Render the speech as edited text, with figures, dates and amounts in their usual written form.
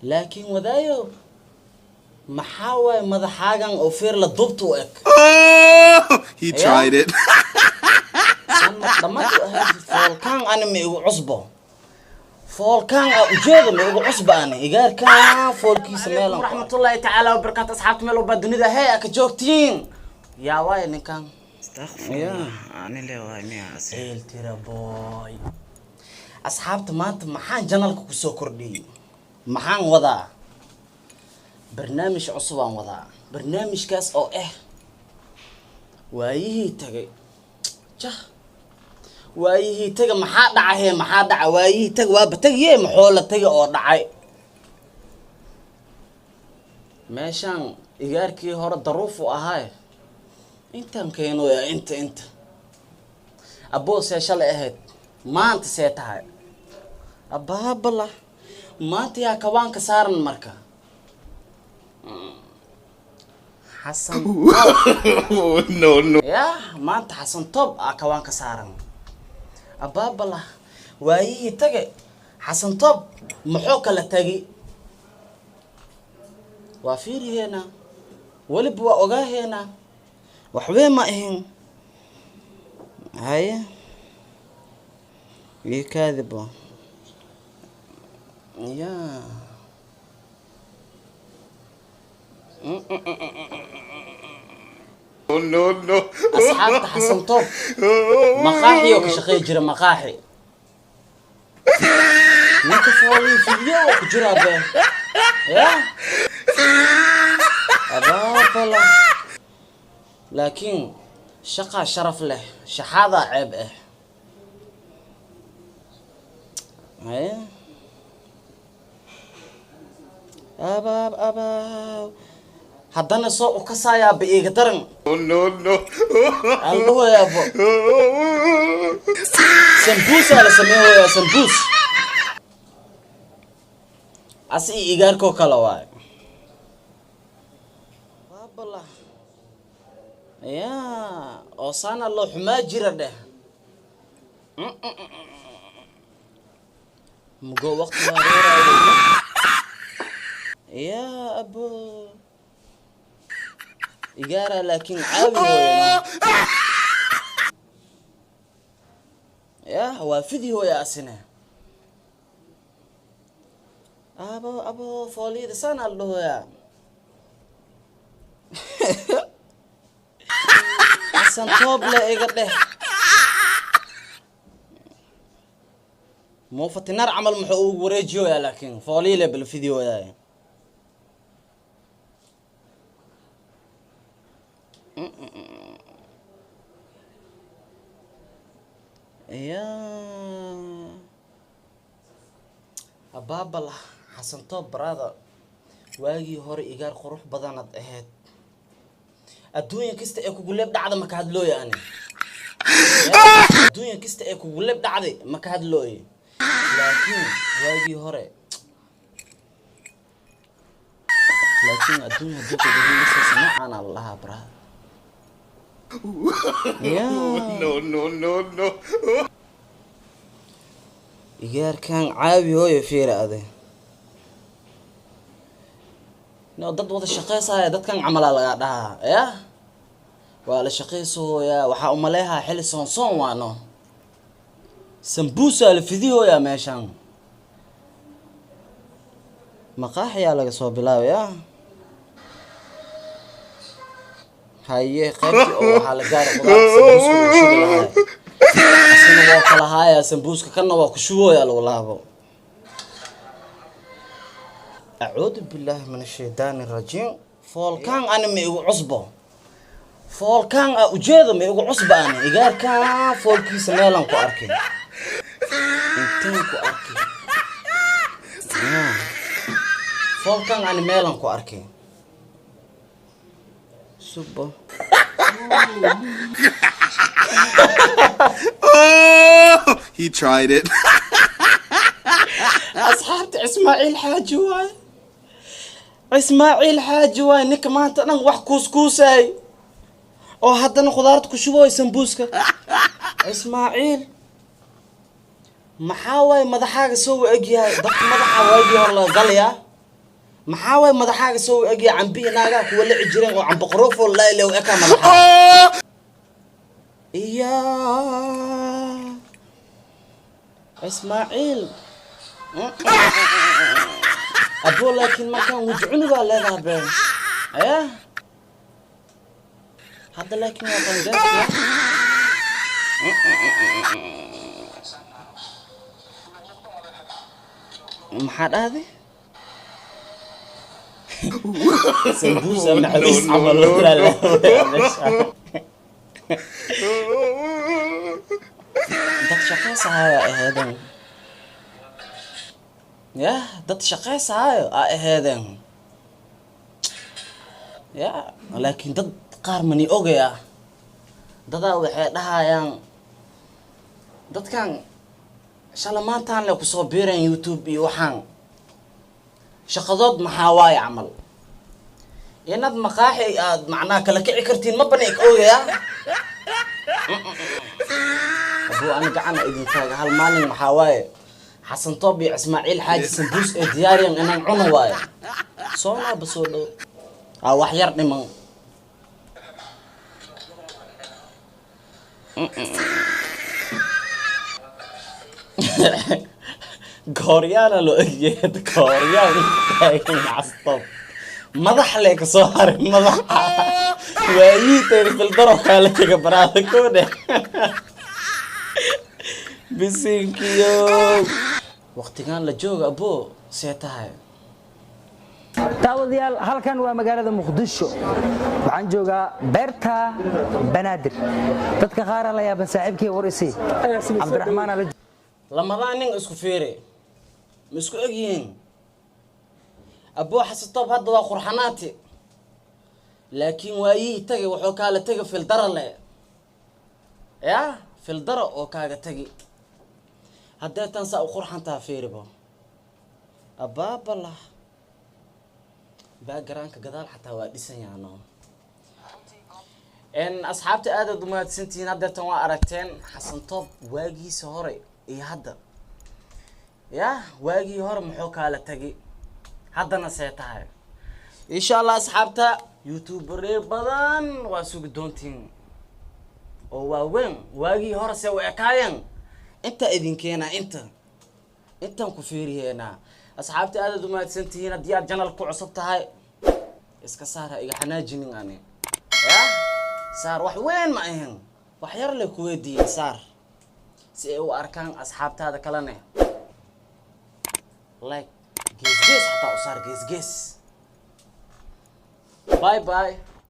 Laakiin wadaayo, maxaa waaye madaxaagan oo feer la dubta u eg? He tried it. Dhammaad u ahayd. Foolkaan ani ma igu cusbo, foolkaan aa ujeeda ma igu cusba. Ani igaarkaan foolkiisa meelan. Raxmatullaahi tacaala wabarakaatu. Asxaabta meel walbaa dunida hee aka joogtiin, yaa waaye ninkan? Ani le waay miya? Ciiltira boy. Asxaabta, maanta maxaan channelka kusoo kordhiyey? Maxaan wadaa? Barnaamij cusub aan wadaa, barnaamijkaas oo ah waayihii tagay. Jah, waayihii taga maxaa dhacahe? Maxaa dhaca waayihii taga? Waaba tagiye, maxoo la taga oo dhacay meeshaan? Igaarkii hore daruuf u ahaay, intaan keenoya. Inta aboo see shalay ahayd, maanta see tahay? Abaabala, maanta yaa kawaanka saaran marka? Xasan. No, no. Yah, maanta Xasan Toob aa kawaanka saaran. Abaabala, waayihii tage Xasan Toob muxuu kala tagi? Waa fiiriheena, weliba waa ogaaheena, waxbee ma ahin. Haye, ii kaadibo ya. No, no. Asxaabta, Xasan Toob maqaaxi oo ka shaqey jira, maqaaxi. Ninka foolii fidyo oo ku jiraa be ya. Abaabala, laakiin shaqaa sharaf leh, shaxaadaa ceeb ah. Haye, abaab abaab, haddana soo u kasaayaaba iiga daran. No, no. Aldhahoyaabo, sambuusaa la sameeyoyaa, sambuus asi iyo igaarkoo kale waayo. Baabala ya, oo saana loo xumaa jira dheh. Mugo waqti waa ya abo igaara, laakiin caawi hooyana ya waa fidi hooya asine. Abo abo, fooliyada saana la dhahoyaa. Xasan Tooble iga dheh. Muufatinar camal muxuu ugu wareejiyoyaa? Laakiin fooliyile bal fidiyoyaa. Ya abaabala, Xasan Toob brother, waagii hore igaar qurux badanaad ahayd. Adduunya kasta ee kugu leeb dhacda maka hadlooya ani. Adduunya kasta ee kugu leeb dhacday maka hadlooye, laakiin waagii hore, laakiin adduunya haddii kugu hiilisaysa noocaan aa la lahaa, brother ya. No, no, no, no. Igaarkan caawi hooyo, fiira ade. No, dad wada shaqaysaya dadkan camalaa lagaa dhahaa ya, waa la shaqaysooyaa. Waxaa umaleehaa xili soonsoon waano, sambuusaa la fidihooyaa meeshan, maqaaxiyaa laga soo bilaabaya. Haye, qaybtii oo waxaa la gaaray qudaarta sambuuska lagu shubi lahaa. Asina waa kala haaya sambuuska, kanna waa ku shubooyaa lagu laabo. Acuudu billaahi min ashaydaani rajiim. Foolkaan ani ma igu cusbo, foolkaan aa ujeeda ma igu cusba. Ani igaarkaan foolkiisa meelan ku arkay, inteen ku arkay? Ya. Foolkaan ani meelan ku arkay subo. He tried it. Asxaabta, Ismaaciil Xaaji waaye, Ismaaciil Xaaji waaye ninka maanta dhan wax kuuskuusay oo haddana khudaarta ku shubooy sambuuska. Ismaaciil, maxaa waaye madaxaaga soo wa egyahay? Dadka madaxa waagii hore laga galayaa. Maxaa waay madaxaaga soo egya cambihi naagaa kuwa lici jireen oo camba qorofoo laa u ekaa madaxaa. Iya Ismaaciil abo, laakiin markaan weji cunugaa leedaha been aya hadda, laakiin waa qangaartiya. Maxaa dhahday? Sambuusa macawiis camal meesha. Dad shaqaysahaayo aheedeen, yah, dad shaqaysahaayo aa aheedeen ya. Laakiin dad qaar mani ogaya, dadaa waxay dhahayaan dadkan shala maantaan le kusoo biireen YouTube iyo waxaan shaqadood maxaa waaye camal, inaad maqaaxi aad macnaha kala kici kartiin ma bani ogaya. Abuu, ani gacana idin taaga, hal maalin maxaa waaye Xasan Toob iyo Ismaaciil Xaaji sambuus ee diyaariyan inaan cuno waaye. Soo naaba, soo dhow, aa wax yar dhiman. Gooryaana loo egyahay, gooryaan taagan Xasan Toob, madax le kasoo haray, madaxa waayihii tayr fildaro kaala tega baraada koodhe bisinkiyo. Waqtigan la jooga abo see tahay? Daawadayaal, halkan waa magaalada Muqdisho, waxaan joogaa beerta Banaadir. Dadka qaar la yaaban saaxiibkii war isi Cabdiraxmaan la. Lamadaa nin isku fiiri, ma isku eg yihiin? Aboo, Xasatoob hadda waa qurxanaati, laakiin waayihii tagay wuxuu kaala tegi fildara le ya, fildara oo kaaga tegi. Haddee tan saa u qurxantaa fiiribo, abaabalah, backgroundka gadaal xataa waa dhisan yaano. Asxaabta, aadaad umahadsantihiin. Haddeertan waa aragteen Xasan Toob waagiisa hore iyo hadda. Ya waagii hore muxuu kaala tagi, haddana see tahay? Insha Allah asxaabta, youtubere badan waa sugi doontiin oo waaweyn, waagii hore see u ekaayeen inta idin keenaa, inta intaan ku fiiriyeenaa. Asxaabta, aadaad umahadsantihiin. Haddii aad channel ku cusub tahay, iska saar, ha iga xanaajinin ani. Ya saar, wax weyn ma ahan, wax yar le kuweydiiyey, saar si ay u arkaan asxaabtaada kalene. Like gees gees xataa u saar, gees gees. Bye bye.